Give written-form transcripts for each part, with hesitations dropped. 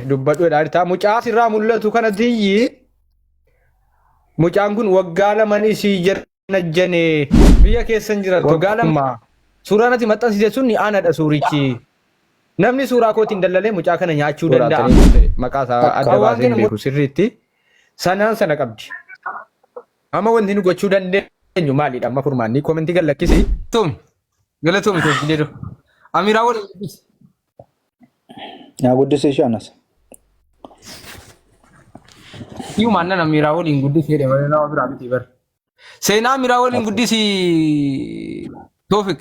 Dubbadhu jedhaa jirta. Mucaa asirraa mul'atu kana tiyyi mucaan kun waggaa laman isii janajjane biyya keessan jira waggaa 2. Suuraan ati maxxansite sun anadha suurichi. Namni suuraa kootiin dallalee mucaa kana nyaachuu danda'a. Maqaa isaa adda baasee hin beeku sirriitti. Sanaan sana qabdi. Amma wanti nu gochuu dandeenyu maalidha? Amma furmaanni koomentii gad lakkisi. Galatoomi. Galatoomi Tooffileedo. Amiraa waliin dubbisi. Naa guddisee ishee anas. Iyyumaan nan Amiraa waliin guddisee jedhe malee nama biraa miti bara. Seenaa Amiraa waliin guddisi Toofik.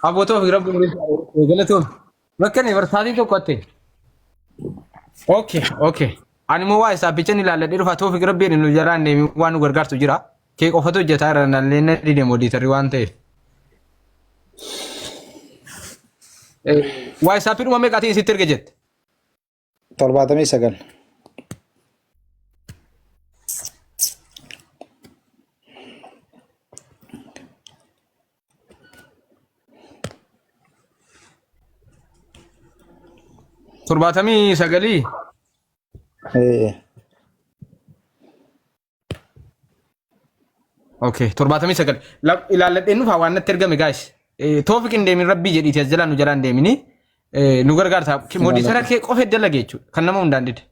Abbo Toofik rabbi umurii isaa haa dheeressu. Galatoomi. Bakka inni bar sa'aatii tokko atte. Okay, okay. Ani immoo waa isaa bichan ilaalladhee dhufa Toofik rabbi nu jalaan deemi waan nu gargaartu jira. Kee qofatu hojjetaa irra nallee na dide moodiitarri waan ta'eef. Waa isaa dhuma meeqaatiin sitti erge jette? 79. 79. Ee. Okay, 79. Ilaalladheen dhufaa waan natti ergame guys. Toofik hin deemin rabbii jedhiiti as jalaan nu jalaan deemini. Nu gargaarta. Moodisara kee qofa dalage jechuudha. Kan nama hundaan dide.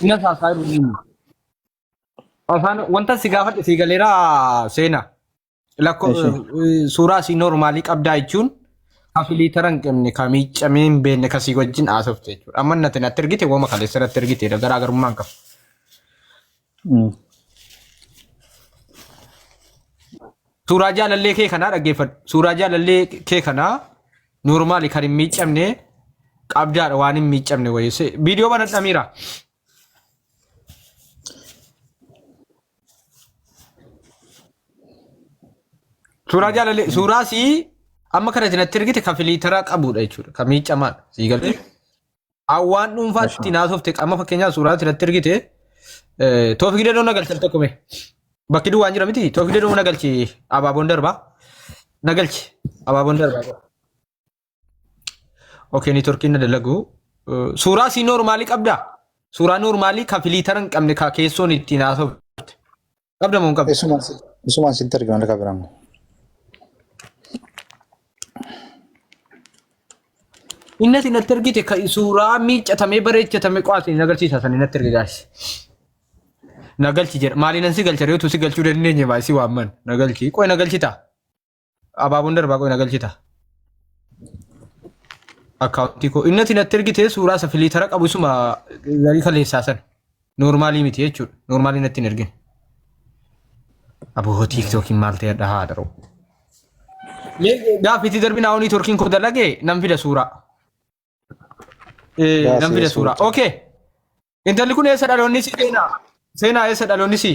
Ina saasaa jiru. Afaan wanta si gaafadhe si galeera seena. Lakko Eshi. suuraa si noormaalii qabdaa jechuun ka filiitara hin qabne ka miiccamee hin beekne ka si wajjin haasofte jechuudha. Amma natti natti ergite wama kaleessa natti ergite garaagarummaa hin qabu. Suuraa jaalallee kee kanaa dhaggeeffadhu. Suuraa jaalallee kee kanaa noormaali kan hin miiccamne qabdaadha waan hin miiccamne wayii. Viidiyoo banadha miira. Suuraa jaalallee suuraa sii amma kana natti ergite kan filiitara qabudha jechuudha. Kan miiccamaadha. Sii galee. Waan dhuunfaatti naasofte amma fakkeenyaaf suuraa natti ergite Toofik Dedoo na galchi al tokko mee. Bakki duwwaan jira miti Toofik Dedoo na galchi abaaboon darbaa. Na galchi abaaboon darbaa. Okay, networkiin na dalagu. Suuraa sii noormaalii qabdaa? Suuraa noormaalii ka filiitara hin qabne ka keessoon ittiin haasofte. Qabda moo hin qabdu? Isumaan sitti argama lafa biraan. Inni ati natti ergite ka suuraa miiccatamee bareechatame qo'aati hin agarsiisa sani natti erge gaasi. Na galchi jedha. Maaliin an si galcha reetu si galchuu dandeenye maa si waamman. Na galchi. Qoy na galchita. Abaaboon darbaa qoy na galchita. Akkaawuntii koo inni ati natti ergite suuraa isa filiitara qabu isuma garii kaleessaa sana. Noormaalii miti jechuudha. Noormaalii natti hin ergin. Aboo tiiktookiin maal ta'e dha haa daruu. Gaaffii darbinaa onii torkiin koo dalage nan fida suuraa. Nan Baasii fida suuraa. suuraa. Okay. Intalli kun eessa dhaloonni si seenaa? Seenaa eessa dhaloonni si?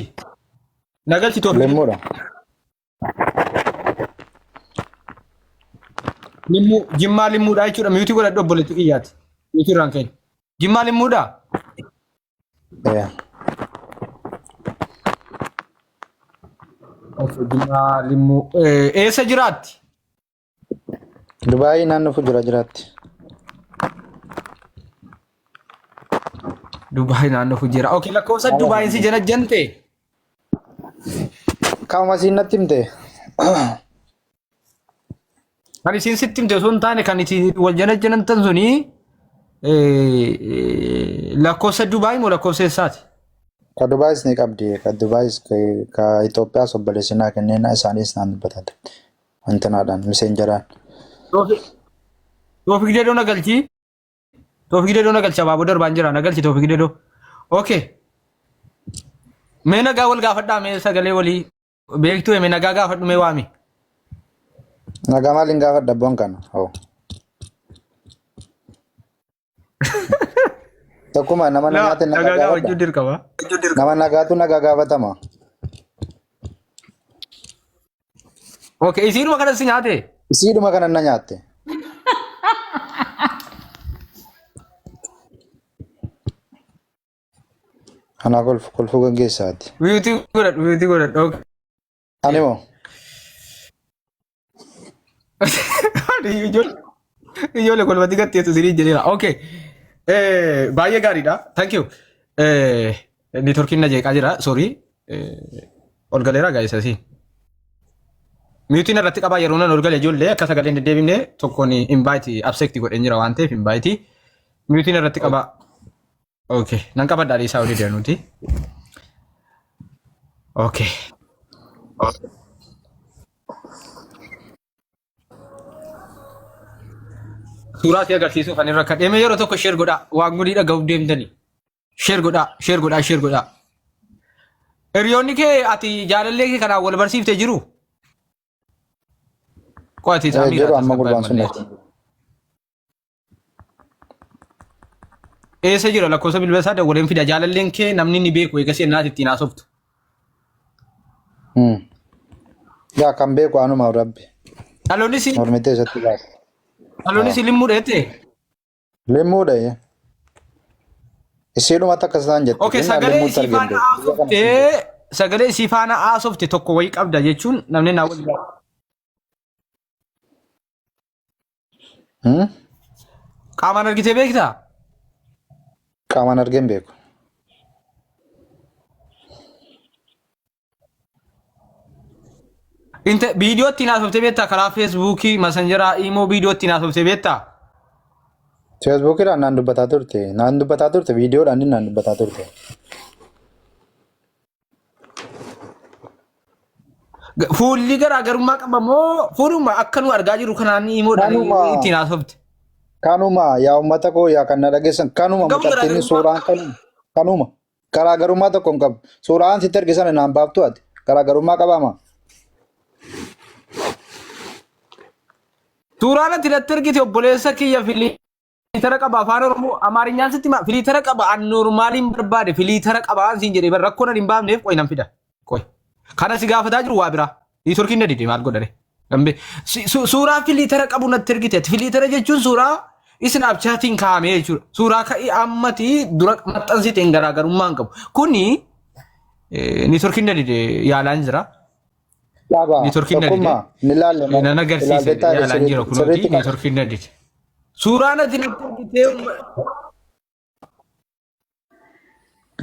Nagalchi toofik. Lemmuudha. Limmuu Jimmaa limmuudha jechuudha. Miyuutii godhadhu obboleettii kiyyaati. Miyuutii irraan keenya. Jimmaa limmuudha. Ee. Okay, Jimmaa limmuu. Eessa jiraatti? Dubaayii naannoo Fujura jiraatti. Dubaay naannoo Fujeera. Okay, lakkoofsa Dubaayin si jala jante. Qaama siin natti himte. Kan isiin sitti himte osoo hin taane kan isin wal jala janantan suni lakkoofsa Dubaay moo lakkoofsa eessaati? Ka Dubaayis ni qabdi. Ka Dubaayis ka Itoophiyaas obboleessinaa kenneen isaanis naan dubbatan. Wantanaadhaan miseenjaraan. Toofik Dedoo na galchi. Toofik Dedoo na galchi abaaboo darbaan jira na galchi Toofik Dedoo. Okay. Mee nagaa wal gaafadhaa mee sagalee walii beektuu mee nagaa gaafadhu mee waami. Nagaa maaliin gaafadha abboon kana? Hoo. Tokkuma nama na nyaate nagaa Nagaa gaafachuu gaafadha. dirqama. Nama nagaatu nagaa gaafatama. Okay, isiinuma kana si nyaate? Isiidhuma kana na nyaatte. Anaa kolfu kolfuu gaggeessaati. Miyuutii godhadhu, miyuutii godhadhu. Okay. Ani moo? Ijoollee kolfatti gatteessu isinii jedheera. Okay. Baay'ee gaariidha. Thank you. Neetworkiin na jeeqaa jira. Sorry. Ol galeera gaa'isa isii. Miyuutiin irratti qabaa yeroo nan ol gale ijoollee akka sagaleen deddeebifne tokkoon invite absect godheen jira waan ta'eef invite. Miyuutiin irratti qabaa. Okay. Nan qabadhaa dhiisaa olii deemuuti. Okay. Suuraa si agarsiisuuf ani rakkadhe. Mee yeroo tokko share godhaa. Waan gudii dhaga'uuf deemtanii. Share godhaa, share godhaa, share godhaa. Hiriyoonni kee ati jaalallee kee kanaan wal barsiifte jiru? Qo'ati Jiru amma gurbaan sun natti. Eessa jira lakkoofsa bilbila isaa dawwaleen fida jaalalleen kee namni ni beeku eegasii ennaas ittiin haasoftu. Yaa kan beeku anuma rabbi. Dhaloonni si Mormitee isatti baasa. dhaloonni si limmuu dheette. Limmuudha. Isiidhumatti akkas isaan jette. Okay Jennaan sagalee limmuutti isii faana argeen beeku. Biyya kana siin haasoftee sagalee isii faana haasofte tokko wayii qabda jechuun namni naa wal Hmm? Qaamaan argitee beektaa? Qaamaan argee hin beeku. Inte viidiyoo ittiin haasoftee beektaa karaa feesbuukii, masanjaraa, iimoo viidiyoo ittiin haasoftee beektaa? Feesbuukiidhaan naan dubbataa turte. Naan dubbataa turte. Viidiyoodhaan naan dubbataa turte. Fuulli garaagarummaa qaba moo fuuluma akka nu argaa jirru kanaan imoodhaan Kanuma. ittiin haasofte? Kanuma yaa uummata koo yaa kan na dhageessan kanuma Qabu mucattiin garaagarummaa. suuraan kanuma kanuma garaagarummaa tokko hin qabu. Suuraan sitti ergisan naan baaftu ati garaagarummaa qabaama. Suuraan ati natti ergite obboleessa kiyya filiitara qaba afaan Oromoo Amaarinyaan sitti hima filiitara qaba an noormaaliin barbaade filiitara qaba an siin jedhee bar rakkoo nan hin baafneef qoy nan fida qoy kana si gaafataa jiru waa biraa niitworkiin na dide maal godhare Dambe suuraa filiitara qabu natti ergite ati filiitara jechuun suuraa isnaapchaatiin kaa'ame jechuudha suuraa ka'ii ammati dura maxxansiteen garaagarummaa hin qabu kuni niitworkiin na dide yaalaan jira. Dhaabaa Niitworkiin na dide. tokkummaa ni laalle Nan agarsiise ilaaltee taate yaalaan jira kunooti sirriitti qaba. niitworkiin na dide. Suuraan ati natti ergitee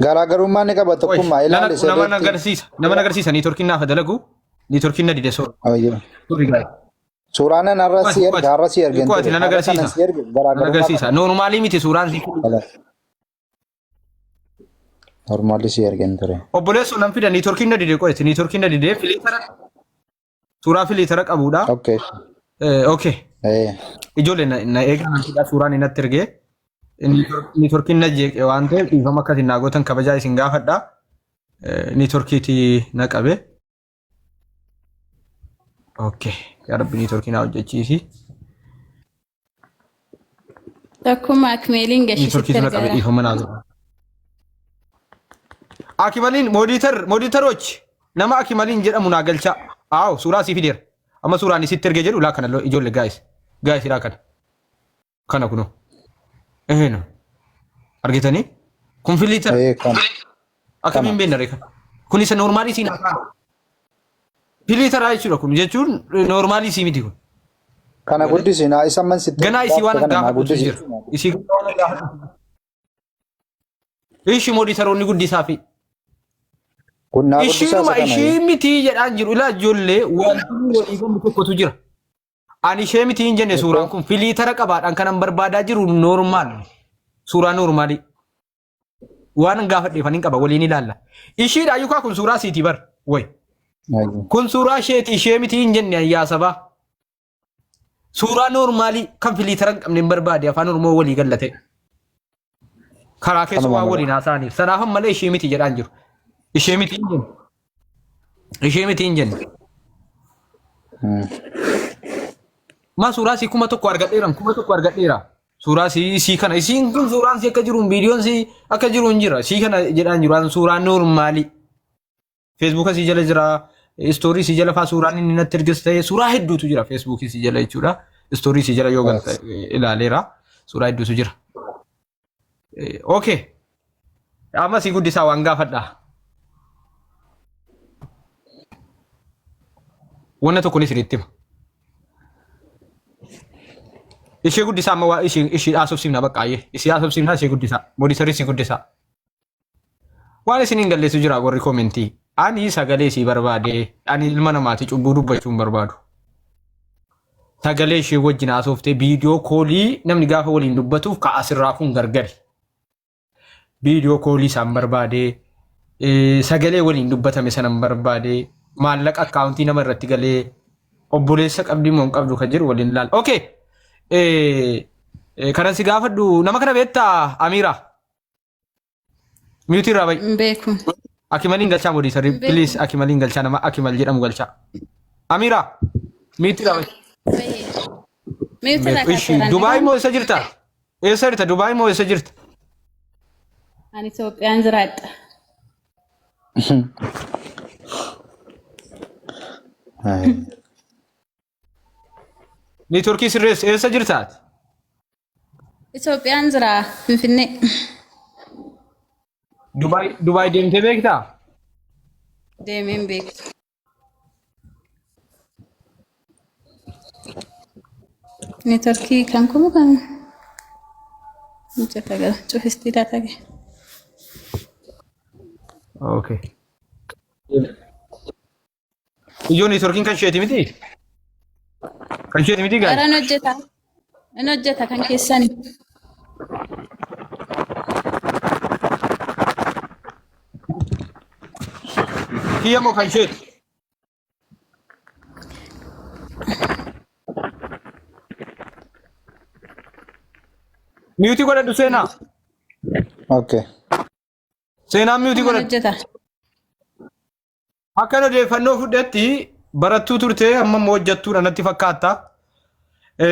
Garaagarummaa ni qaba tokkummaa ilaalle nama sirriitti. agarsiisa. Nama agarsiisa niitworkiin naafa dalagu niitworkiin na dide soora. Ayyo. Sorry guys. Suuraan nan har'a si erge har'a si ergeen Qo'ati ture. nan Har'a kanan agarsiisa. si erge Nan garaagarummaa agarsiisa. qaba. Noormaalii miti suuraan si. Normaalli si ergeen ture. Obboleessoo nan fida niitworkiin na dide qo'ati niitworkiin na dide filiitara suuraa filiitara qabuudha. Okay. Okay. Eh. Ijoollee na eegaa nan fidhaa suuraan inni natti ergee. Niitworkiin na jeeqe waan ta'eef dhiifama akka isin naa gootan kabajaa isin gaafadha. Niitworkiiti na qabe. Okay. Yaa Rabbi niitworkii naa hojjechiisi. Tokkummaa Akmeeliin gashisitti Niitworkiitu na qabe ergaara. dhiifama naa godha. Akimaliin moodiitar moodiitaroch nama Akimaliin jedhamu naa galchaa. Aawo suuraa sii fideera. Amma suuraan isitti ergee jedhu laa kana ijoollee gaayis. Gaayis laa kana. Kana kunoo. Eheena. Argitanii? Kun filiitara. Ee kana. Akkamiin beekna reeka? Kun isa noormaalii siin haasa'an. Filiitaraa jechuudha kun jechuun noormaalii sii miti kun. Kana guddisi naa isa man sitti Ganaa isii waan kana naa gaafadhutu guddisi. jira. Isii waan gaafadhutu. Ishi mooditaroonni guddisaa fi. Kun naa guddisaa Ishiinuma isa kana. ishii miti jedhaan jiru. Ilaa ijoollee wanti walii galu tokkotu jira. Ani ishee miti hin jenne suuraan kun filiitara qabaadhaan kanan barbaadaa jiru noormaal. Suuraa noormaalii. Waan gaafadheef ani hin qaba waliin ilaalla. Ishiidha yukaa kun suuraa siitii bar. Way. Kun suuraa isheeti ishee miti hin jenne ayyaa sabaa. Suuraa noormaalii kan filiitara hin qabne hin barbaade afaan Oromoo walii galla ta'e. Karaa keessa Kanuma waan malee. waliin haasa'aniif. Sanaaf malee ishee miti jedhaan jiru. Ishee miti hin jenne. Ishee miti hin jenne. Maa suuraa isii 1000 argadheera 1000 argadheera. Suuraa isii kana isiin kun suuraan isii akka jiruun viidiyoon isii akka jiruun jira. Isii kana jedhaan jiru an suuraa noormaalii. Feesbuuka isii jala jira. Istoorii isii jala faa suuraan inni natti erges ta'e suuraa hedduutu jira feesbuukii isii jala jechuudha. Istoorii isii jala yoo galte ilaaleera. Suuraa hedduutu jira. Okay. Amma sii guddisaa waan gaafadha. Wanna tokko ni isinitti hima. Ishee guddisaa amma waa ishee ishee haasofsiifna bakka ayyee. Ishee haasofsiifna ishee guddisaa. Moodisarii ishee guddisaa. Waan isin hin galleessu jira warri koomentii. Ani sagalee isii barbaade ani ilma namaati cubbuu dubbachuu hin barbaadu. Sagalee ishee wajjin haasoftee viidiyoo koolii namni gaafa waliin dubbatuuf ka asirraa kun gargari. Viidiyoo koolii isaan barbaade sagalee waliin dubbatame sanan barbaade maallaqa akkaawuntii nama irratti galee obboleessa qabdii moo hin qabdu kan jedhu waliin ilaala. Okay. Kanan si gaafadhu nama kana beektaa Amiira? Mute irraa ba'i. Hin beeku. Akimaliin galchaa modii sarri Hin beeku. please Akimaliin galchaa nama Akimal jedhamu galchaa. Amira mute irraa ba'i. Bahi. Mute irraa Ishi kaaseera. Dubaay moo eessa jirta? Eessa jirta? Dubaay moo eessa jirta? Ani Itoophiyaan jiraadha. Niitworkii sirreessi eessa jirta ati? Itoophiyaan jira Finfinnee. Dubaay Dubaay deemtee beektaa? Deemee hin beeku. Neetworkii kan kuma kan hojjeta gara cufistii laata ga'e. Okay. Ijoo neetworkiin kan isheeti miti? Kan isheeti miti Gara gaa'e? hin hojjeta. Hin hojjeta kan keessani. Kiyya moo kan isheeti? Miyuutii godhadhu seenaa. Okay. Seenaan miyuutii Hin godhadhu. hojjeta. Akkan odeeffannoo fudhetti barattuu turte amma immoo hojjettuudha natti fakkaata.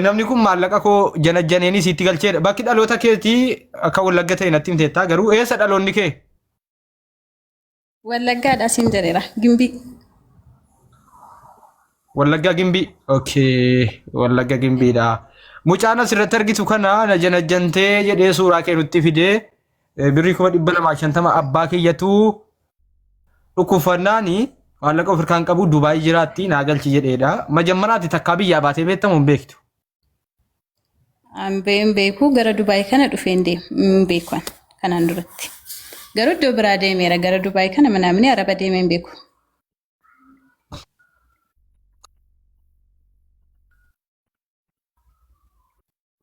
Namni kun maallaqa koo janajjaneenii sitti galcheedha. Bakki dhaloota keetii akka Wallagga ta'e natti himteetta garuu eessa dhaloonni kee? Wallaggaadha siin jedheera. Gimbii. Wallagga Gimbii. Okay, Wallagga Gimbiidha. Mucaan asirratti argitu kana na janajjantee jedhee suuraa kee nutti fidee birrii 250,000 abbaa kiyyatu Dhukkubfannaani maallaqa of harkaan qabu Dubaay jiraatti naa galchi jedheedha. Majammaraati takkaa biyyaa baatee beektamu hin beektu. An hin beeku gara Dubaay kana dhufee hin deemu hin beeku an kanaan duratti. Garuu iddoo biraa deemeera gara Dubaay kana manaamni Araba deemee hin beeku.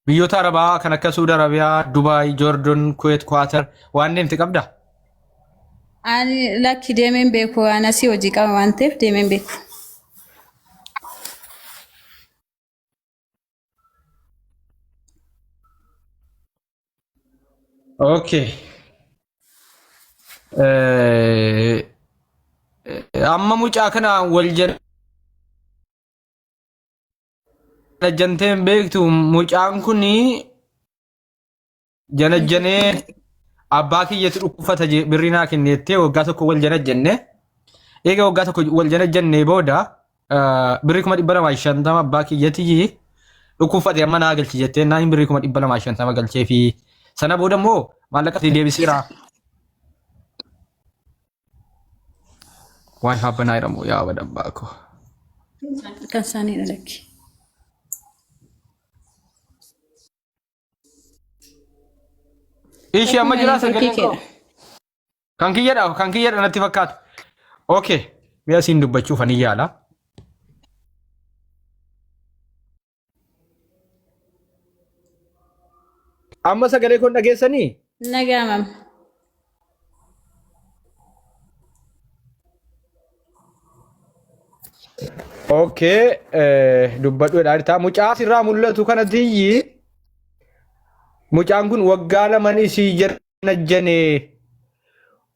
Biyyoota Arabaa kan akka Suudi Arabiyaa, Dubaay, Joordon, Kuweet, Kwaatar waan deemte qabdaa? Ani lakki deemee hin beeku waan asii hojii qaba waan ta'eef deemee hin beeku. Okay. Eh, Amma mucaa kana wal janajjantee hin beektu mucaan kun janajjanee abbaa kiyyatu dhukkubfata birrii naa kenneettee waggaa tokko wal janajjanne. Eega waggaa tokko wal janajjannee booda birrii 250,000 abbaa kiyyati dhukkubfate amma naa galchi jettee naan birrii 250,000 galchee fi sana booda immoo maallaqa itti deebiseera. Waan haabbanaa jedhamu yaa badabbaa koo. Kan isaanii dhalakki. Ishii amma Tokkummaa jiraa neetworkii sagaleen koo. keedha. Kan kiyyadha natti fakkaata. Okay. Mi'a siin dubbachuuf ani yaala. Amma sagalee kun dhageessanii? Nagaamam. Okay. Dubbadhu jedhaa jirta. Mucaa asirraa mul'atu kanatti mucaan kun waggaa laman isii janajjanee.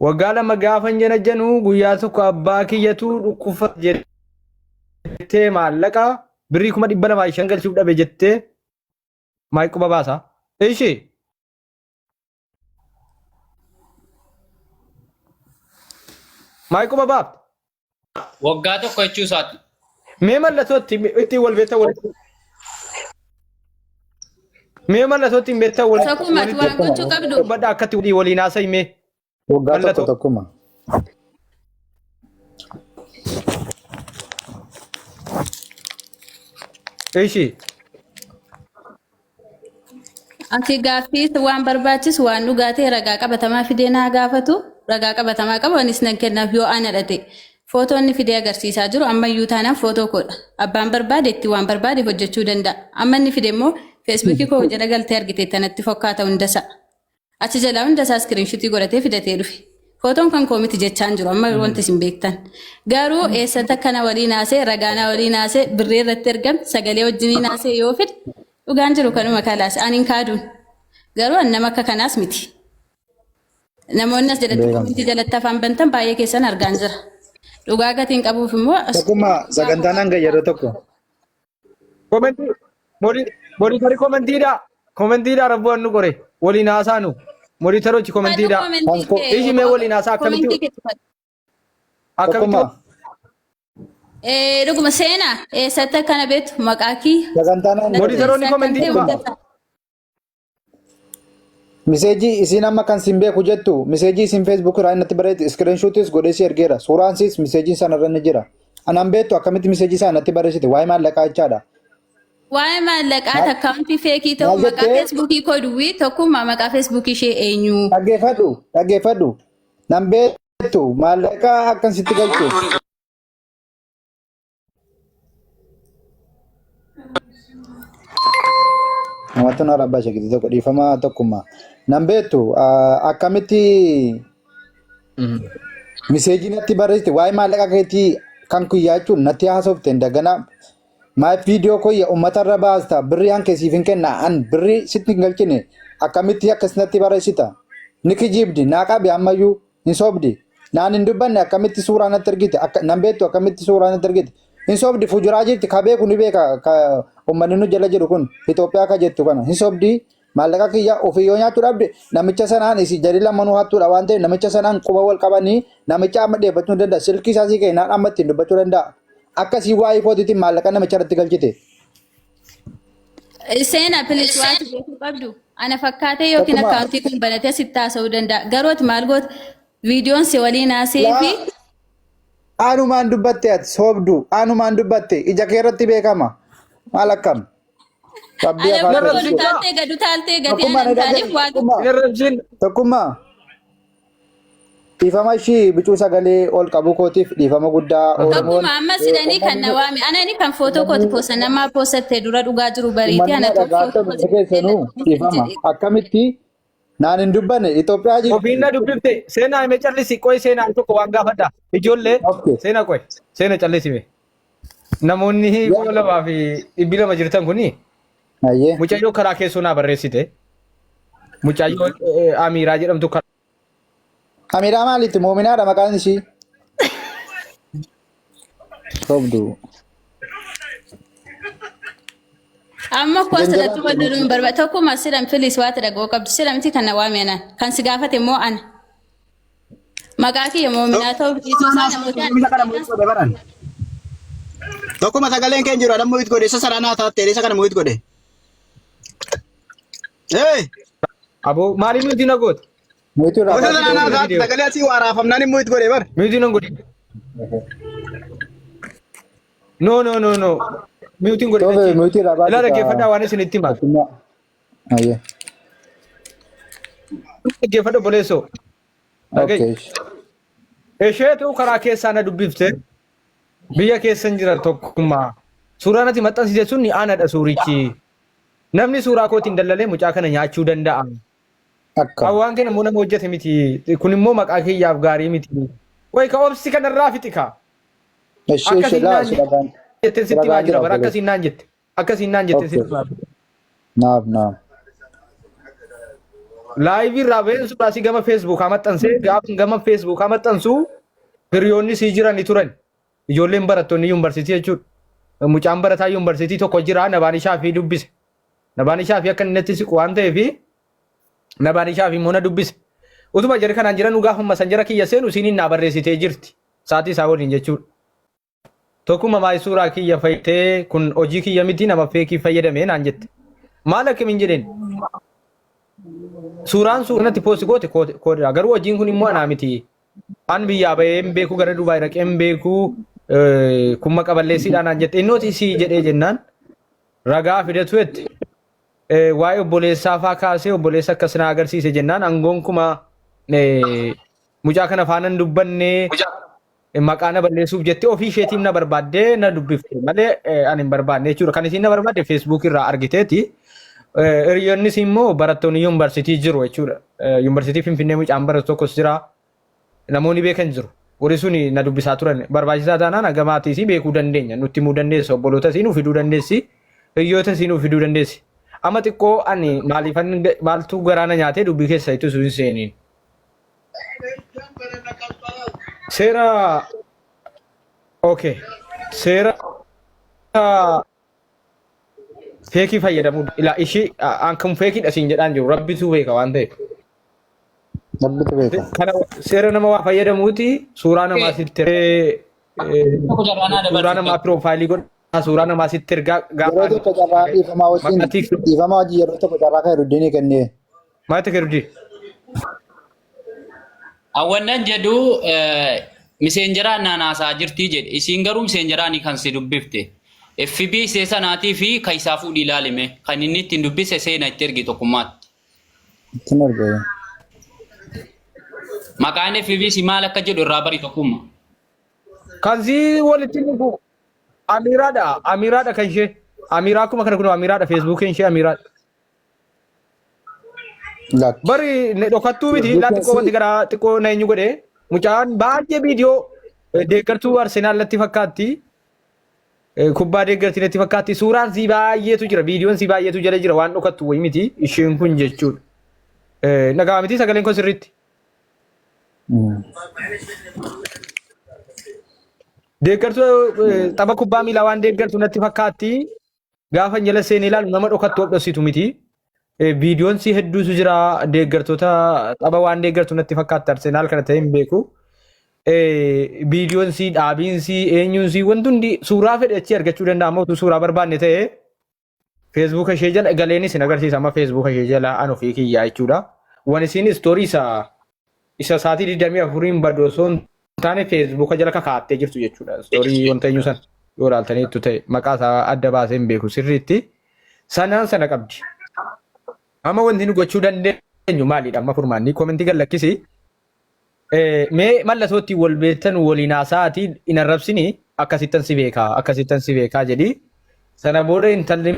Waggaa lama gaafan janajjanuu guyyaa tokko abbaa kiyyatu dhukkubfata jettee maallaqa birrii 205,000 galchuuf dhabe jettee maayii baasa. Ishi maayii baafte. Waggaa tokko jechuu isaati. Mee mallattoo ittiin wal beektan wal Mee mallattoo ittiin beektan wal Tokkummaatti waan gochuu qabdu. dubbadha akkatti waliin haasa'i mee. Waggaa tokko Mallattoo. tokkuma. Ishi Ati gaaffii waan barbaachisu waan dhugaa ta'e ragaa qabatamaa fidee naa gaafatu ragaa qabatamaa qabu anis nan kennaaf yoo ana dhate. Footoo inni fidee agarsiisaa jiru ammayyuu taanaan footoo koodha. Abbaan barbaade itti waan barbaade hojjechuu danda'a. Amma inni fide immoo feesbuukii koo jala galtee argite tanatti fokkaata hundasaa. Achi jalaa hundasaa iskiriinshutii godhatee fidatee dhufe. Footoon kan koo miti jechaan jiru amma wanti isin beektan. Garuu eessatti akkana waliin haasee ragaa na waliin haasee birrii irratti ergame sagalee wajjiniin haasee yoo fide dhugaan jiru kanuma kalaas ani hin kaaduun. Garuu an nama akka kanaas miti. Namoonni as jalatti Beekamti. komentii jalatti afaan bantan baay'ee keessan argaan jira. Dhugaa gatiin qabuuf immoo as Tokkummaa sagantaan hanga yeroo tokko. Komentii moditarii komentiidha. Komentiidha rabbu annu qore waliin haasaanu. Moditarochi komentiidha. komentii kee Ishi mee waliin haasaa komentii akkamitti kee tufadhu. akkamitti Tokkummaa Dhuguma seenaa eessatti akkana beektu maqaa kii sagantaan hanga Moditaroonni eessa akkan komentii ta'e dhufa. hundasaa. Miseejii isiin amma kan siin beeku jettu miseejii isiin feesbuuk irraa innatti barreetti iskiriinshuutis godhee si ergeera. Suuraan siis miseejiin sana irra ni jira. Anaan beektu akkamitti miseejii sana natti barreessite waa'ee maallaqaa jechaadha. Waa'ee maallaqaa Maal akkaawuntii feekii ta'u maal maqaa jettee feesbuukii koo duwwii tokkummaa maqaa feesbuukii ishee eenyu? dhaggeeffadhu dhaggeeffadhu nan beektu maallaqaa akkan sitti galchu. Namatti na rabbaa ishee tokko dhiifama tokkummaa. Nan beektu akkamitti miseejii natti barreessite waa'ee maallaqa keetii kan kiyyaa jechuun natti haasofte hin daganaa. Maaf viidiyoo koo uummatarra baasta birrii hanke siif hin kenna an birrii sitti hin galchine akkamitti akkas natti barreessita. Ni kijibdi naa qabi ammayyuu hin sobdi. Naan hin dubbanne akkamitti suuraa natti ergite nan beektu akkamitti suuraa natti ergite. Hin sobdi fujuraa jirti ka beeku ni beeka ka uummanni nu jala jiru kun Itoophiyaa ka jettu kana hin sobdi. Maallaqa kiyya ofii yoo nyaachuu dhabde namicha sanaan isi jali lamanuu hattuudha waan ta'eef namicha sanaan quba wal qabanii namicha amma dheeffachuu ni danda'a. Silkii isaa sii kennaan amma ittiin dubbachuu danda'a. Akkasii waa'ee kootiitiin maallaqa namicha irratti galchite. Seenaa pilis waanti beekuu qabdu ana fakkaatee yookiin Tokkummaa. akkaawuntii kun banatee sitti haasa'uu danda'a. Garuu ati maal goota viidiyoon si waliin haasa'ee fi Laa anumaan dubbatte ati soobdu anumaan dubbatte ija kee irratti beekama. Maal akkam? Rabbii ana afaan kun kee ol si godhe. utaaltee gad utaaltee gatii Tokkummaa ana na hin taaneef dhaga'i. waan Tokkummaa. Hin arrabsin. Tokkummaa. Dhiifama ishii bicuu sagalee ol qabu kootiif dhiifama guddaa Oromoon Tokkuma amma sidanii kan na waame anani kan footoo kooti poosa namaa poosatte dura dhugaa jiru bariite uummanni ana na tokko dhagaattan footoo hundi kooti keessanuu dhiifama. Akkamitti naan hin dubbanne Itoophiyaa Ofiin jirti. na dubbifte seenaa hime callisi qoy seenaa tokko waan gaafadha. Ijoollee Okay. seenaa qoy seena callisi mee. Namoonni 2,200 jirtan kuni Ayyee. mucayyoo karaa keessoo naa barreessite. Mucaayyoo Amiiraa jedhamtu kan Amiiraa maalitti? Moominaadha maqaan ishii. Sobdu. Amma koo Janjala asirratti wal loluun barbaada. Tokkuma siran filis waati dhaga'uu qabdu. Siramti kan na waame anaan. Kan si gaafate immoo ana. Maqaa kiyya moominaa ta'uu dhiisuu isaa namoota Isa kana mu'it godhe baran. Tokkuma sagaleen keenya jiru adam mu'it godhe isa sana naa taatte isa kana mu'it godhe. Ee Aboo maaliif miyuutii na goota? Mu'itu irraa isa baasi sana naa toofe. taatte sagalee asii waraafamnaan mu'it godhe bar. Miyuutii nan godhi. No no no no. Miyuutiin godhi Toofe achi. mu'itu irraa baasi. Ilaa dhaggeeffadhaa waan isin itti himaa. Tokkummaa. Ayyee. Dhaggeeffadhu obboleessoo. Dhaga'i. Okay. Isheetu karaa keessaa na dubbifte biyya keessan jira tokkummaa. Suuraan ati maxxansite sun anadha suurichi. Namni suuraa kootiin dallalee mucaa kana nyaachuu danda'a. Akka. Hawaan kana immoo nama hojjete miti. Kun immoo maqaa kiyyaaf gaarii miti. Wayi ka obsi kanarraa fixi ka. Ishee ishee Akkasiin laa naan si dhagaan. jette sitti Ragaan himaa jira jira bara obboleessa. akkasiin naan jette. Akkasiin naan jette Okay. sitti himaa jira. Naaf naaf. Laayivii irraa baheen suuraa si gama feesbuukaa maxxansee gaafa gama feesbuukaa maxxansu hiriyoonni sii jiran ni turan. Ijoolleen barattoonni yuunivarsiitii jechuudha. Mucaan barataa yuunivarsiitii tokko jira Nabaan Ishaafii dubbise. Nabaan Ishaafii akka inni natti siqu waan ta'eef Nabaan Ishaafii immoo na dubbise. Utuma jara kanaan jiran gaafa masanjara kiyya seenu isiin naa barreessitee jirti. Sa'aatii isaa waliin jechuudha. Tokkuma maal suuraa kiyya fayyadee kun hojii kiyya miti nama feekii fayyadamee naan jette. Maal akkamiin jedheen? Suuraan suuraa natti poosti goote koodha. Garuu hojiin kun immoo anaa miti. An biyyaa bahee hin beeku gara Dubaay dhaqee hin beeku kun maqa balleessiidhaa naan jette. Innooti sii jedhee jennaan ragaa fidatu jette. Waa'ee obboleessaa faa kaasee obboleessa akkas na agarsiise jennaan aangoon kuma mucaa kana faana hin dubbanne maqaa na balleessuuf jettee ofii isheetiif na barbaaddee na dubbifte malee ani hin barbaanne jechuudha. Kan isiin na barbaadde Facebook irraa argiteeti. Hiriyoonnis immoo barattoonni yuunivarsiitii jiru jechuudha. Yuunivarsiitii Finfinnee mucaan baratu tokkos jira. Namoonni beekan jiru. Warri sun na dubbisaa turan. Barbaachisaa taanaan haga maatii isii beekuu dandeenya. Nutti himuu dandeessa. Obboloota isii nuuf fiduu dandeessi. Hiriyoota isii nuuf fiduu dandeessi. Amma xiqqoo ani maaliifan maaltu garaa na nyaatee dubbii keessa ittisuu hin seeniin. Seera okay. Seera feekii fayyadamuu ilaa ishii an kan feekiidha siin jedhaan jiru rabbitu beeka waan ta'eef. Rabbitu beeka. Kana seera nama waa fayyadamuuti suuraa namaa sitti Tokko carraa naa suuraa dabarsi. namaa piroofaayilii godhaa suuraa namaa sitti ergaa Yeroo gaafa tokko carraa dhiifamaa wajjin maqaa tiiktook dhiifamaa wajjin yeroo tokko carraa kan Heruddinii kennee. maal ta'e Rudii? Hawwannan jedhu miseenjaraan naan haasaa jirti jedhe. Isiin garuu miseenjaraanii kan si dubbifte. FB isee sanaatii fi kan isaa fuudhii ilaalime. Kan inni ittiin dubbise seena itti ergi tokkummaatti. Ittiin erge. Maqaan FB si maal akka jedhu irraa bari tokkumma. Kan sii walitti dhufu Amiiraadha. Amiiraadha kan ishee. Amiiraa akkuma kana kun Amiiraadha. Feesbuukiin ishee Amiiraadha. Lakki. Bari dhokattuu miti laa xiqqoo wanti garaa xiqqoo na eenyu godhe mucaan baay'ee viidiyoo deeggartuu Arsenaal natti fakkaatti. Kubbaa deeggartii natti fakkaatti. Suuraan sii baay'eetu jira. Viidiyoon sii baay'eetu jala jira. Waan dhokattu wayii miti isheen kun jechuudha. Nagaa miti sagaleen kun sirriitti. Deeggartuu tapha kubbaa miilaa waan deeggartu natti fakkaatti. Gaafa jala seenee ilaalu nama dhokattu of dhoksitu miti. Viidiyoon si hedduutu jira deeggartoota tapha waan deeggartu natti fakkaatti Arsenaal kana ta'e hin beeku. Viidiyoon si dhaabiin si eenyuun si wanti hundi suuraa fedhe achii argachuu danda'ama utuu suuraa barbaanne ta'e feesbuuka ishee jala galeenis hin agarsiisa amma feesbuuka ishee jala an ofii kiyyaa jechuudha. Wan isiin istoorii isaa isa sa'aatii 24n badu osoo hin taane feesbuuka jala kakaattee jirtu jechuudha. Istoorii wanta eenyu san yoo ilaaltaniittu ta'e maqaa isaa adda baasee hin beeku sirriitti. Sanaan sana qabdi. Amma wanti nu gochuu dandeenyu maalidha? Amma furmaanni koomentii gad lakkisi. Mee mallattoo ittiin wal beektan waliin haasa'aatii hin arrabsini akkasittan si beekaa akkasittan si beekaa jedhi. Sana booda intalli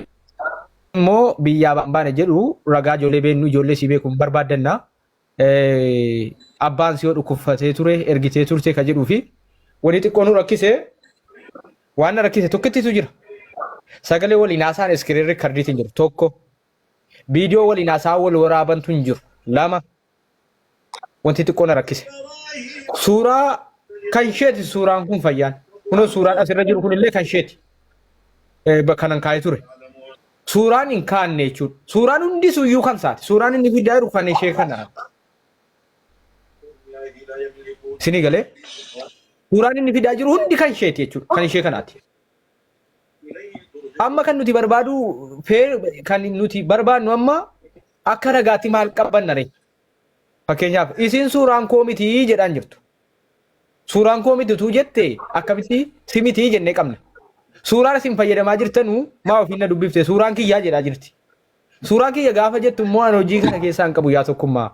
immoo biyyaa baan baane jedhu ragaa ijoollee beennu ijoollee si beeku hin barbaaddanna. Abbaan si yoo dhukkubfatee ture ergitee turte ka jedhuu fi wani xiqqoo nu rakkise waan na rakkise tokkittitu jira. Sagalee waliin haasa'an iskiriin rikardiitiin jiru tokko. Viidiyoo waliin haasaa wal waraabantu hin jiru. Lama wanti xiqqoo na rakkise. Suuraa kan isheeti suuraan kun fayyaan. Kunoo suuraan asirra jiru kunillee kan isheeti. Kanan kaa'ee ture. Suuraan hin kaanne jechuudha. Suuraan hundi suyyuu kan isaati. Suuraan inni fidaa jiru kan ishee kana. Isinii galee? Suuraan inni fidaa jiru hundi kan isheeti jechuudha. Kan ishee kanaati. Amma kan nuti barbaadu kan nuti barbaadnu amma akka ragaatti maal qabanna ree? Fakkeenyaaf isin suuraan koo miti jedhaan jirtu. Suuraan koo miti utuu jette akkamitti si miti jennee qabna. Suuraan isin fayyadamaa jirtanu maa ofiin na dubbifte suuraan kiyyaa jedhaa jirti. Suuraan kiyya gaafa jettu immoo ani hojii kana keessaa hin qabu yaa tokkummaa.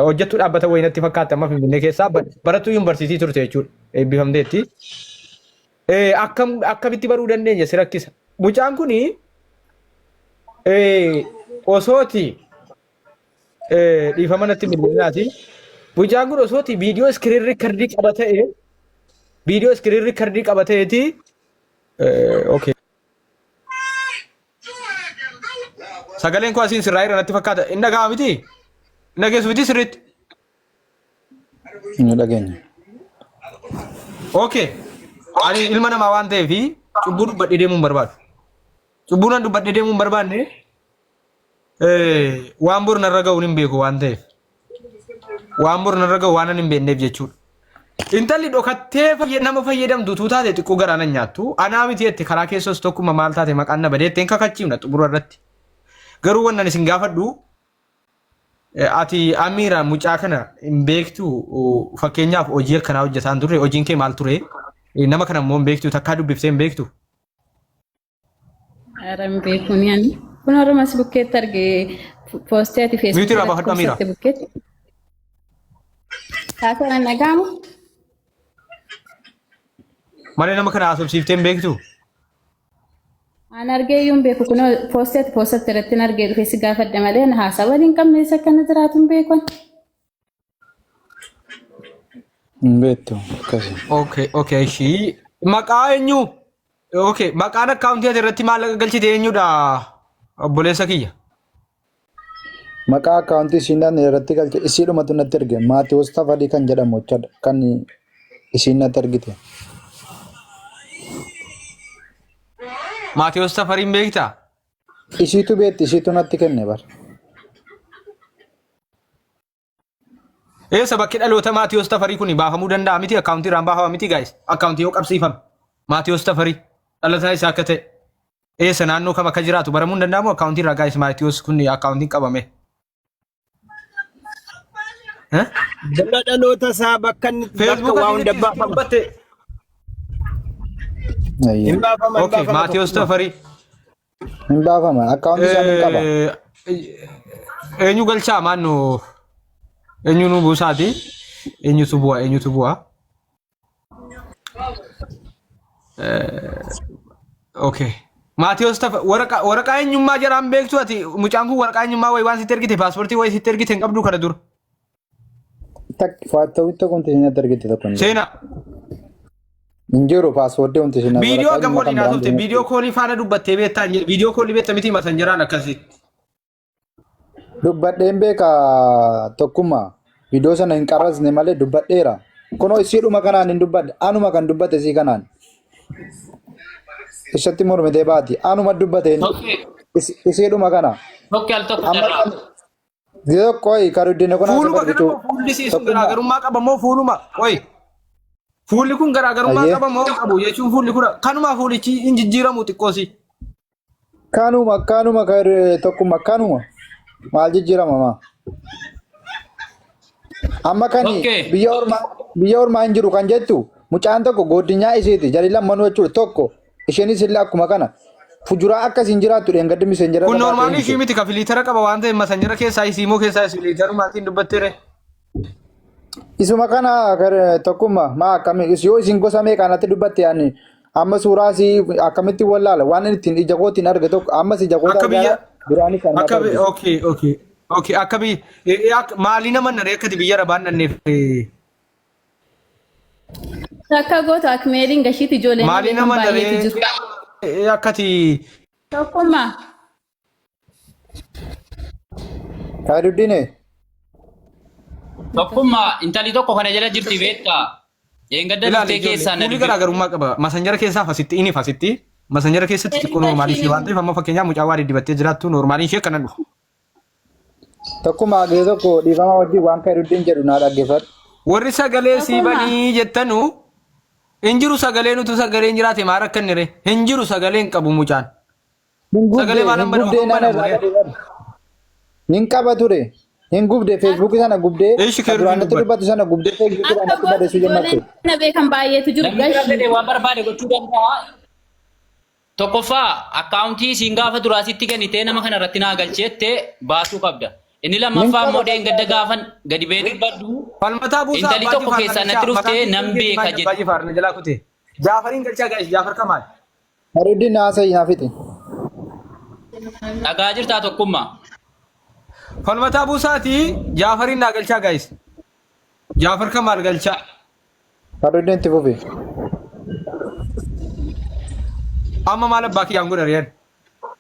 Hojjettuu dhaabbata wayii natti fakkaatti amma Finfinnee keessaa barattuu yuunivarsiitii turte jechuudha. Eebbifamteetti. Akkam akkamitti baruu dandeenya si rakkisa. Mucaan kuni osooti dhiifama natti mil'inaati. Mucaan kun osooti viidiyoo iskiriin riikardii qaba ta'e viidiyoo iskiriin riikardii qaba ta'eeti okay. Sagaleen koo asiin sirraa jira natti fakkaata. Hin dhaga'ama miti? Hin dhageessu miti sirriitti? Ni dhageenya. Okay. Ani ilma namaa waan ta'eef cubbuu dubbadhee deemuu hin barbaadu. Cubbuu nan dubbadhee deemuu hin barbaanne waan boru narra ga'uun hin beeku waan ta'eef. Waan boru narra ga'u waan hin beekneef jechuudha. Intalli dhokattee nama fayyadamtu utuu taate xiqqoo garaa nan nyaattu. Anaa miti jette karaa keessos tokkuma maal taate maqaan na badee jetteen kakachiifna xumura irratti. Garuu wannan isin gaafadhu ati Amiira mucaa kana hin beektu fakkeenyaaf hojii akkanaa hojjetaa hin turre hojiin kee maal ture? Nama kana immoo hin beektu takkaa dubbiftee hin beektu? Ara hin beeku ni ani. Kun har'uma si bukkeetti arge poostii ati Mute feesbuukii irraa irratti baafadhu Amiira. postatte bukkeetti. Taatee nan dhaga'amu. Malee nama kana haasofsiiftee hin beektu? An argee iyyuu hin beeku kun poostii ati postatte irratti hin argee dhufe si gaafadhe malee na haasaa waliin qabne isa akkana jiraatu hin beeku. ani. Hin beektu akkasi. Okay, okay, ishii. Maqaa eenyu? Okay, maqaan akkaawuntii ati irratti maallaqa galchite eenyudha? Obboleessa kiyya. Maqaa akkaawuntii isiin irratti galche isiidhumatu natti erge Maatiwoos Tafarii kan jedhamu jechaadha kan isiin natti ergite. Maatiyoos Tafariin beektaa? Isiitu beekti isiitu natti kenne bar. Eessa bakki dhaloota Maatiyoos Tafarii kun baafamuu danda'a miti akkaawuntii irraan baafama miti guys akkaawuntii yoo qabsiifame Maatiyoos Tafarii dhalataa isaa akka ta'e eessa naannoo kam akka jiraatu baramuu hin danda'amu akkaawuntii irraa guys Maatiyoos kun akkaawuntiin qabame. Eh? Jala dhaloota isaa bakka inni bakka Feesbuuka waa hunda isiitti baafama. dubbatte. Ayyee. Hin baafama hin Okay baafama Maatiyoos tokkummaa. Tafarii. Hin baafama akkaawuntii isaa hin qaba. Eenyu galchaa maannu eenyu nu buusaati eenyutu bu'a eenyutu bu'a. Okay. Maatiyoos Tafa waraqaa waraqaa eenyummaa jaraan beektu ati mucaan kun waraqaa eenyummaa wayii waan sitti ergite paaspoortii wayii sitti ergite hin qabdu kana dura. Takk faatawii tokko wanti isin natti ergite tokko hin jiru. Seenaa. Hin jiru paaspoortii wanti isin Viidiyoo waraqaa akkam eenyummaa kan waliin biraan haasofte viidiyoo koolii faana dubbattee beektaa hin jedhu. Viidiyoo koolii beekta miti masanjaraan akkasitti. Dubbadheen beeka tokkummaa viidiyoo sana hin qarrasne malee dubbadheera. Kunoo isiidhuma kanaan hin dubbadhe anuma kan dubbate isii kanaan. Isatti mormitee baati anuma dubbate Tokki isiidhuma kana. tokki al tokko Amma carraa. kan Qoy karuddina kun Fuuluma asirra kana moo biqiltuu. fuulli isii sun Tokkummaa. garaagarummaa qaba moo fuuluma? Qoy. Fuulli kun garaagarummaa Ayyee. qaba moo hin qabu jechuun fuulli kun kanumaa fuulichi hin jijjiiramu xiqqoosi. Kanuma kanuma tokkummaa kanuma maal jijjiirama maa? Amma kan Okay. biyya ormaa hin jiru kan jettu mucaan tokko goodinyaa isiiti jari lammanuu jechuudha tokko isheenis illee akkuma kana fujuraa akkas hin jiraattu dheengaddi miseenjera Kun irra baatee noormaalii ishii himte. miti ka filiitara qaba waan ta'eef masanjara keessaa isii immoo keessaa isii filiitarumaatiin dubbatteere. Isuma kana tokkummaa maa akkami yoo isin gosa meeqa natti dubbatte ani amma suuraa isii akkamitti wallaala waan inni ittiin ija kootiin arge tokko ammas ija koota Akka biyya argaa duraanis kan akka natti arge. okay okay okay akka biyya maalii nama naree akkati biyya arabaan dhanneef Takka goota akmeeliin gashiitti ijoolleen maalii beekan nama baay'eetu naree jiru. akkati Tokkummaa. Kaayiruddin Tokkummaa intalli tokko kana jala jirti beektaa. Eengadda Ilaali dhuftee ijoollee keessaa na fuulli dubbifte. garaagarummaa qaba. Masanjara keessaa fasitti inni fasitti. Masanjara keessatti xiqqoo noormaalii ishee waan ta'eef amma fakkeenyaaf mucaa waa diddibattee jiraattu noormaalii ishee akkana dhufu. Tokkuma gee tokko dhiifama wajjin waan Kaayiruddin jedhu naa dhaggeeffadhu. Warri sagalee sii Tokkuma. banii jettanu hin jiru sagalee nutu sagaleen jiraate maa rakkanne ree hin jiru sagalee hin qabu mucaan. Hin gubde Sagalee maal hin amma gubdee dhufu naan banamu irraa ree. gadi qabu. Hin qaba ture. Hin gubde feesbuukii sana gubdee Ishi kan keeruutiin duraan natti dubbadhu. dubbatu sana gubdee feesbuukii Akka natti barreessuu ijoolleen jalqabde. na beekan baay'eetu jiru Namni bira gashi. fedhe waan barbaade gochuu danda'a. Tokkoffaa akkaawuntii isiin gaafa duraa sitti kennitee nama kana irratti naa galcheette baasuu qabda. Inni Hin lammaffaa qaba immoo dheengadda gaafan gadi ba'ee dubbadhu Falmataa buusaa intalli abbaa tokko jifaar keessaa na natti galchaa maqaan dhuftee nan keetiin beeka maal abbaa jette. jifaar na jalaa kute. Jaafariin galchaa gaa'is Jaafar Kamaal. Kaayiruddin haasa'ii naa fixe. Dhagaa jirtaa tokkummaa. Falmataa buusaati Jaafariin naa galchaa gaa'is. Jaafar Kamaal galchaa. Kaayiruddin itti fufi. Amma maal abbaa kiyyaan godha reen.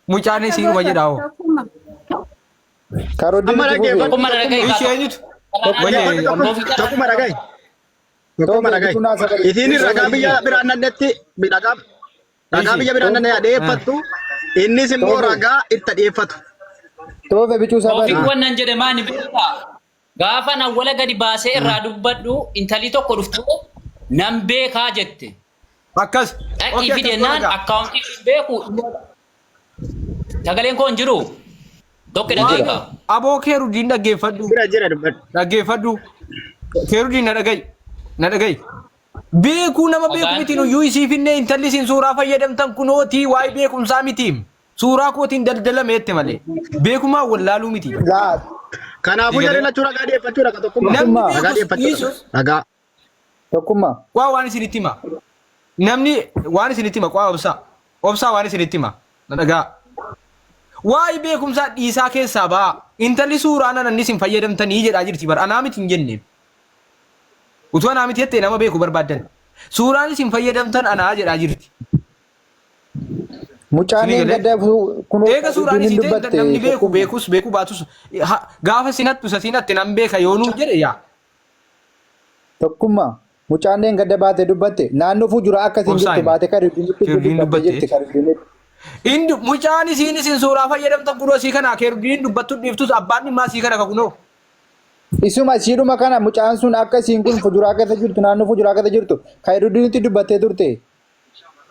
Mucaan Akka isiinuma goota jedhaa hoo. tokkummaa. Kaayiruddin Amma itti fufi. dhaggeeffadhu Tokkummaa dhaga'i kaa Ishee eenyutu? tokko. Wayye Tokkummaa Tokkuma dhaga'i. Tokkuma Toofe dhaga'i. bituu naa sagalee. Isiin ragaa biyya biraan nannetti ragaa ragaa Ishi. biyya biraan nannee dhiyeeffattu innis immoo Toofe ragaa itti dhiyeeffatu. toofe bicuu Toofiq sabari. wannan jedhe maani beektaa? Gaafan awwala gadi baasee irraa dubbadhu intalli tokko dhuftee nan beekaa jette. Akkas. Dhaqii Okey akkas fidi godha jennaan gaa. akkaawuntii hin beeku. Sagaleen koo hin jiru. Tokko Hin jira. dhaga'i kaa. Aboo keerudiin dhaggeeffadhu. Jira jira dubbadhu. Dhaggeeffadhu. Keerudiin na dhaga'i. Na dhaga'i. Beekuu nama beeku Dhagaan miti nuyyuu isii finnee intalli isin suuraa fayyadamtan kunootii waa'ee beekumsaa miti. Suuraa kootiin daldalame jette malee. Beekumaa wallaaluu miti. Laa Kanaafuu jarri Egalee lachuu ragaa dhiyeeffachuu raga tokkummaa. namni tokkummaa Ragaa beekus dhiyeeffachuu dhiisus ragaa. tokkummaa. waa waan isinitti hima. Namni waan isinitti hima qaa obsaa. Obsaa waan isinitti hima. Na dhagaa. Waa'ee beekumsaa dhiisaa keessaa ba'a. Intalli suuraa nan inni isin fayyadamtanii jedhaa jirti bar anaa miti hin jenne. Utuu anaa miti jettee nama beeku barbaaddan. Suuraan isin fayyadamtan anaa jedhaa jirti. Mucaan Isinii galee? gadda kunoo Eega suuraan Kaayiruddin isii ta'e dubbatte namni beeku tokkummaa. beekus beeku baatus gaafa isin hattu isa siin hatte nan beeka yoonuu jedhe yaa. Tokkummaa. Mucaan gadda baate dubbatte naannoo fuuldura akka isin Obsaa jirtu himi. baate Kaayiruddinitti Keerudiin dubbatte dubbatte. jirti Kaayiruddinitti. Indi mucaan isiin isin suuraa fayyadamtan kunoo sii kana keerudiin dubbattu dhiiftus abbaan dhimmaa sii kana kakunoo. Isuma isiidhuma kana mucaan sun akka isiin kun fuuldura keessa jirtu naannoo fuuldura keessa jirtu Kaayiruddinitti dubbattee turte.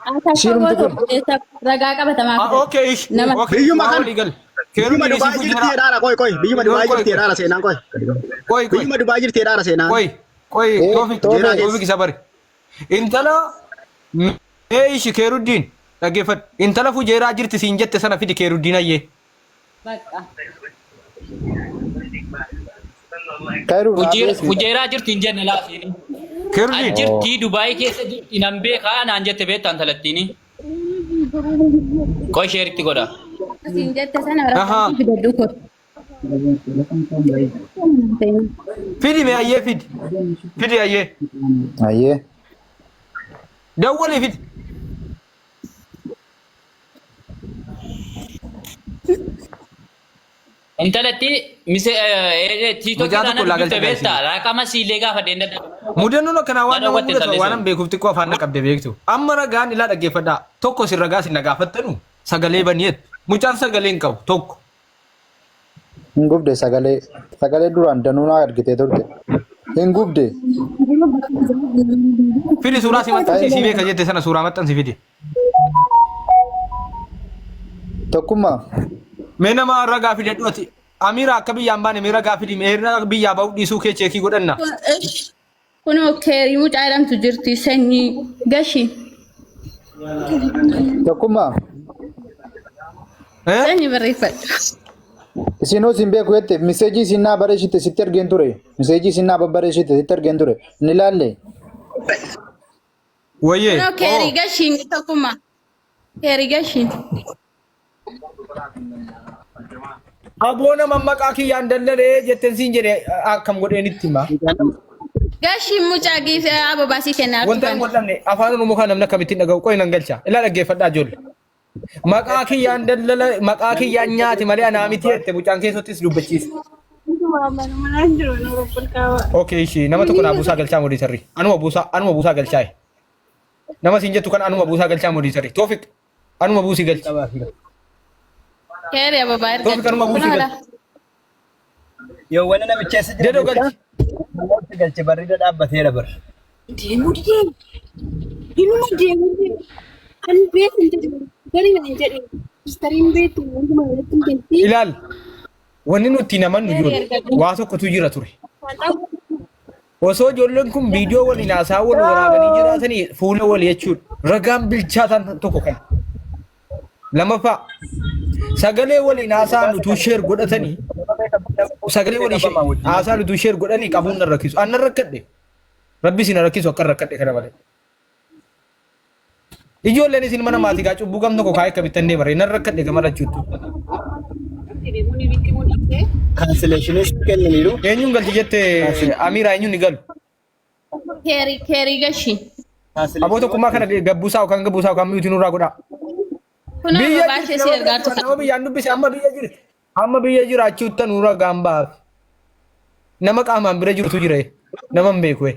Akka Isiinumti goota kun. obboleessa ragaa qabatamaa Ah, fidadhu. okay, ish. Nama Okay, Biyyuma waa kana walii gal. biyyuma Keerudiin isii Dubaay jirti fuuldura. jedhaara qoy qoy biyyuma Dubaay Qoy jirti qoy jedhaara seenaan qoy. qoy qoy Biyyuma Dubaay jirti jedhaara seenaan. qoy qoy Eh, Toofik toofe. Jeeraa keessa. Toofik isa bari. Intala mee ishi Keeruddiin dhaggeeffadhu. Intala fujeeraa jirti siin jette sana fidi Keeruddiin ayyee. bakka. Kaayiru naa beesi. Fujeeraa jirti hin jenne laafini. Keeruddiin Jirti Dubaay keessa jirti nan beekaa naan jette beektaa intalattiini. Qoy sheeritti godha. Asiin jette sana Ahaa. ragaa fidadhu koo. Fidi mee ayyee fidi. Fidi ayyee. Ayyee. Dawwalii fidi. Intalatti mise tiitoo Mucaa irraa tokko na laa dubbifte galcha beektaa gaa'is. raaqama siillee gaafa deemte Mudannoon akkanaa na waan nama dhowwatte mudatu intalli waan sun. an beekuuf xiqqoo afaan na qabde beektu. Amma ragaan ilaa dhaggeeffadhaa. Tokko isin ragaa isin na gaafattanu sagalee bani'eet. Mucaan sagalee hin qabu tokko. Hin gubde sagalee sagalee duraan danuu naa argitee turte. Hin gubde. Fidi suuraa si maxxansi si beeka jette sana suuraa maxxansi fidi. Tokkummaa. Mee nama ragaa fidadhu ati. Amiira akka biyyaan baane mee ragaa fidi mee ragaa biyyaa ba'uu dhiisuu kee cheekii godhanna. Kunoo keerii mucaa jedhamtu jirti sanyii gashi. Tokkummaa. Eh? Sanyii barreeffadhu. Isinoo isin beeku jette miseejii isin naa barreessite sitti argeen ture. Miseejii isin naa babbareessite sitti argeen ture. Ni laalle. Wayyee. Kunoo keerii gashiin tokkummaa. Keerii gashiin. Aboo nama maqaa kiyyaan dallalee jetten siin jedhe akkam godheen itti hima. Gashiin mucaa giifee ababaasii kennaa Wanta hin argitan. godhamne afaan Oromoo kan namni akkamittiin dhaga'u qoy nan galcha. Ilaa dhaggeeffadhaa ijoollee. Maqaa kiyyaan dallala maqaa kiyyaan nyaate malee anaa miti jette mucaan keessattis dubbachiise. Manaan jiru nu rabbul kaaba. Okay, ishii nama tokko naa buusaa galchaa moderatorri. Anuma buusaa, anuma buusaa galchaa. Nama siin jettu kan anuma buusaa galchaa moderatorri. Toofik anuma buusii galchi. Keeri ababaa Toofik ergatti. anuma Kun buusii haala. galchi. Yoo wanna namicha eessa jira Dedoo beektaa? galchi. Namoota galche barriida dhaabbateera bar. Deemuu didee. Inuma deemuu didee. Ani beeku hin jedhu. Gari na hin jedhu. Sistariin beektu hunduma irratti hin jetti. Ilaal. Wanni nuti namannu Keeri jiru ergatti. waa tokkotu jira ture. Osoo ijoolleen kun viidiyoo waliin haasaa wal waraabanii jiraatanii fuula wal jechuudha. Ragaan bilchaataan tokko kana. Lammaffaa sagalee waliin haasaan utuu share godhatanii sagalee waliin haasaan utuu share godhanii qabuun nan rakkisu. An nan rakkadhe. Rabbi isin rakkisu akka rakkadhe kana malee. Ijoolleen isin mana maatii gaa cubbuu gam tokko kaa'ee akkamittan deema ree nan rakkadhe gama lachuuttu. Cancellation kennaniiru. Eenyuun galchi jette Amiraa eenyuun ni galu. Keeri keerii gashi. Aboo tokkummaa kana gabbuusaa yookaan gabbuusaa yookaan miyuutii nurraa godhaa. Kun Biyya ababaa jirti ishee si nama ergaa beeku turte. nama biyyaan dubbise amma biyya jirti. Amma biyya jiraachuutta nurra gaambaaf. Nama qaamaan bira jirutu jira nama hin beeku.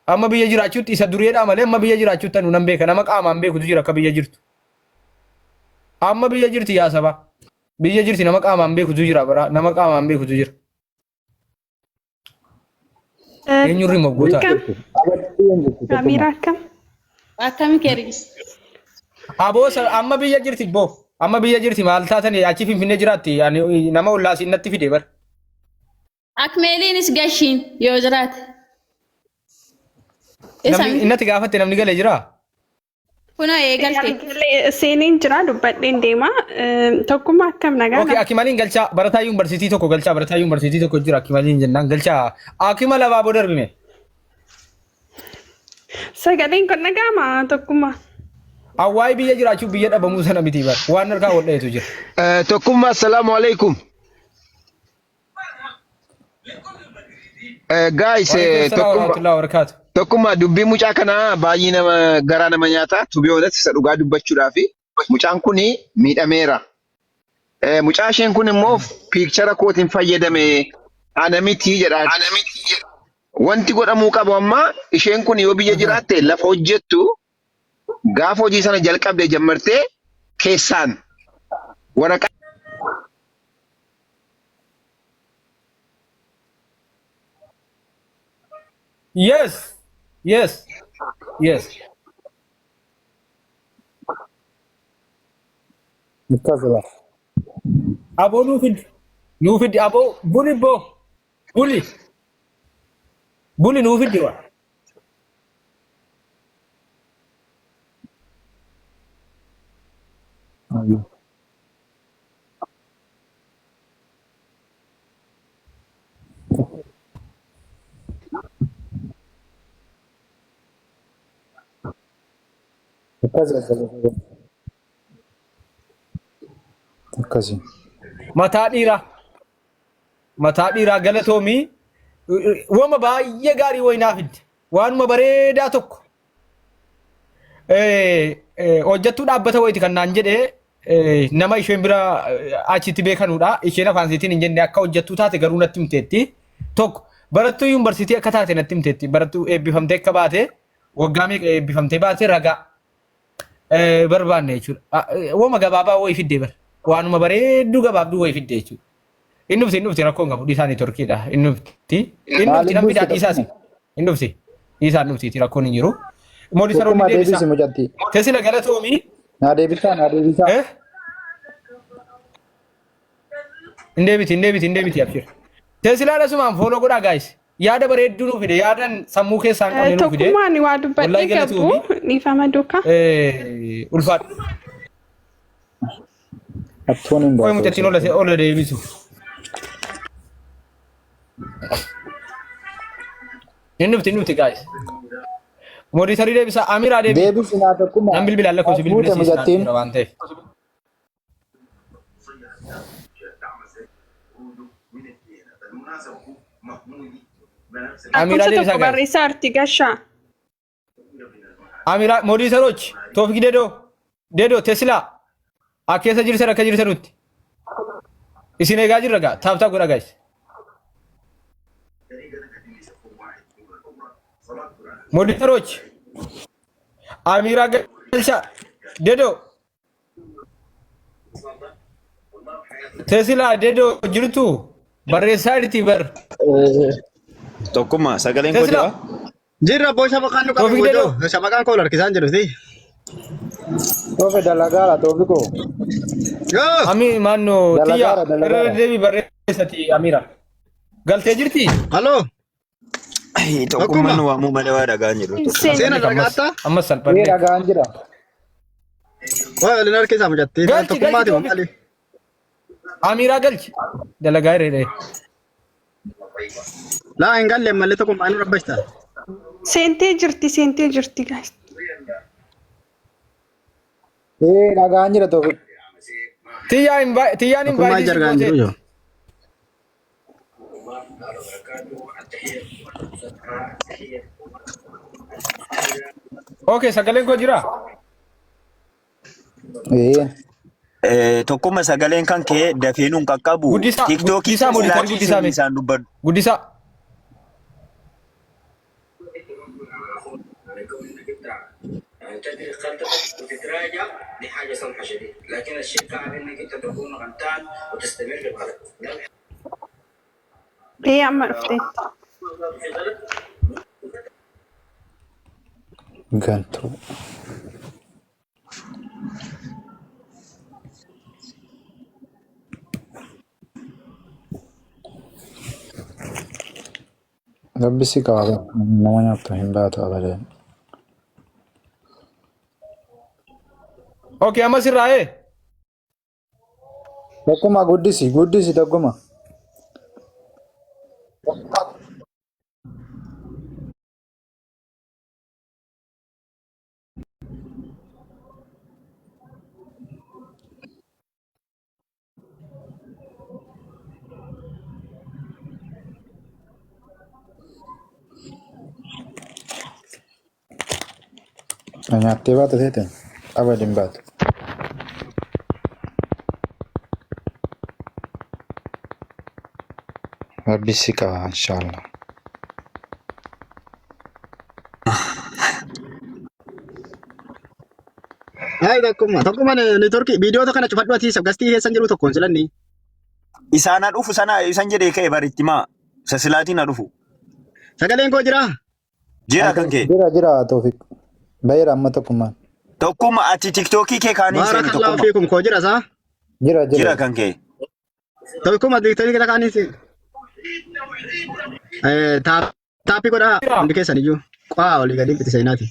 Amma biyya jiraachuutti isa dureedhaa malee amma biyya jiraachuutta nu nan beeka nama qaamaan beekutu jira akka biyya jirtu. Amma biyya jirti yaa saba. Biyya jirti nama qaamaan beekutu jira bara nama qaamaan beekutu jira. Eenyuun remove goota? Akkam? Amiira akkam? Akkami keerii? Aboo amma biyya jirti boo. Amma biyya jirti maal taatani achi Finfinnee jiraatti ani nama ollaa siin natti fide bar. Akmeeliinis gashiin yoo jiraate. Isa Namni miti. innatti gaafatte namni galee jiraa? Kunoo eegalte. Seeneen jira dubbadheen deema. Tokkummaa akkam nagaa Okay, Akimaliin galchaa barataa yuunivarsiitii tokko galchaa barataa yuunivarsiitii tokko jira Akimaliin jennaan galchaa Akima labaa booda darbime. Sagaleen kun dhaga'ama tokkummaa. Awwaayii biyya jiraachuu biyya dhabamuu sana miti bar waan harkaa wal dhahetu jira. Tokkummaa assalaamu alaikum. Guys, Waalaikum salaam tokkummaa warahmatullahi wabarakatuh. tokkummaa dubbii mucaa kanaa baay'ee nama garaa nama nyaata. To be honest, isa dhugaa dubbachuudhaafi mucaan kun miidhameera. Mucaa isheen kun immoo piikchara kootiin fayyadame ana miti jedha. Wanti godhamuu qabu amma isheen kun yoo biyya jiraatte lafa hojjettu gaafa hojii sana jalqabde jammartee keessaan waraqaa Yes. Yes. Yes. Akkasuma. Aboo nuu fidi. Nuu fidi aboo buli boo. Buli. Buli nuu fidi wa. Akkas akkasi. Mataa dhiiraa. Mataa dhiiraa galatoomii. Wama baay'ee gaarii wayinaa fidde. Waanuma bareedaa tokko. Hojjettuu dhaabbata wayiiti kan naan jedhee nama isheen bira achitti beekanuudha. Isheen afaan isiitiin hin jenne akka hojjettuu taate garuu natti himteetti. Tokko barattuu yuunivarsiitii akka taate natti himteetti. Barattuu eebbifamtee akka baate waggaa meeqa eebbifamtee baate ragaa barbaanne jechuudha. Wama gabaabaa wayii fiddee bara. Waanuma bareedduu gabaabduu wayii fiddee jechuudha. Inni dhufti inni dhufti rakkoon qabu dhiisaa neetworkiidha. Inni dhufti inni dhufti Maaliin nan fidaa buuste dhiisaas. tokkummaa? Inni dhufti dhiisaan dhuftiiti rakkoon hin jiru. Moodisaroonni Tokkummaa deebisa. deebisi mucattii. Tesila galatoomii. Naa deebisaa naa deebisaa. Eh? Hin deebiti hin deebiti hin deebiti abshir. Tesilaa dhasumaan follow godhaa guys. Yaada bareedduu nuu fide yaadan sammuu keessaa hin qabne nuu fide. Tokkummaa ani waa dubbadhee Wallahi gabu galatoomii. dhiifama duukaa. Ulfaadhu. Hattuun hin Qoy baatu. mucattiin ola ola deebisu. Hin dhufti hin dhufti guys. Moderator deebisa Amiraa deebi. Deebisi naa tokkummaa. Nan bilbila lakkoofsi As bilbila buute siis naan mucattiin. jira waan ta'eef. Amiraa Lakkoofsa deebisaa tokko guys. barreessaa arti gashaa. Amiraa moderatorooch Toofik Dedoo Dedoo Teslaa akkeessa jirtan akka jirtanutti. Isin eegaa jirra gaa tap tap godha guys. Moditeroch. Amiraa galcha. Dedo. Tesilaa Dedo jirtu barreessaa jirti bar. Tokkummaa sagaleen koo Tesilaa. jira. Jirra abboo shabaqaan nu qabe Toofiq goojoo. Dedoo. Shabaqaan koo harkisaan jiru si. Toofe dalagaara Toofiqoo. Yoo. Ami maanno tiyya Dalagaara irra dalagaara. deddeebii barreessati Amira. Galtee jirti? Haloo. Tokkummaan nu waamuu malee waa dhagaan jiru. Seena Ammas dalagaattaa? ammas Ee salphannee. dhagaan jira. Waa waliin harkisaa mucattii. Galchi galchi Tokkummaati Toofiq. maali? Amiraa galchi. Dalagaa irra Laa hin galle mallee tokkummaa nu rabbashta. Seentee jirti, seentee jirti guys. Ee dhagaan jira Toofiq. Tiyyaan hin Tokkummaa baay'ee si jargaan jiru gooteetti. yoo. Okay, sagaleen koo jira? Ee. Tokkummaa sagaleen kan kee dafee nuun qaqqabu. Guddisaa Tiktookii guddisaa monitor silaatii guddisaa mee. isaan dubbadhu. Guddisaa. Ee amma dhufteetti. Gantuu. Rabbi si qaba. Nama nyaattu hin baatu abadan. Okay, amma sirraa'ee. Tokkuma guddisi guddisi tokkuma. Na nyaattee baatu seete abadin baatu. Rabbi si qaba inshallah. Hayi tokkummaa tokkummaa neetworkii viidiyoota kana cufadhu ati gastii keessan jiru tokkoon silanni. Isaan haa dhufu sana isan jedhee ka'e baritti maa isa silaatiin haa dhufu. Sagaleen koo jiraa? Jira kan kee. Jira jira Toofiq. Bayeera amma tokkummaan. Tokkummaa ati tiktookii kee kaaniin seeni Baarakallahu tokkummaa. fiikum koo jira saa? Jira jira. Jira kan kee. Tokkummaa tiktookii kana kaaniin seeni. Taappii godhaa hundi keessan iyyuu. Qaa olii gadi itti seenaati.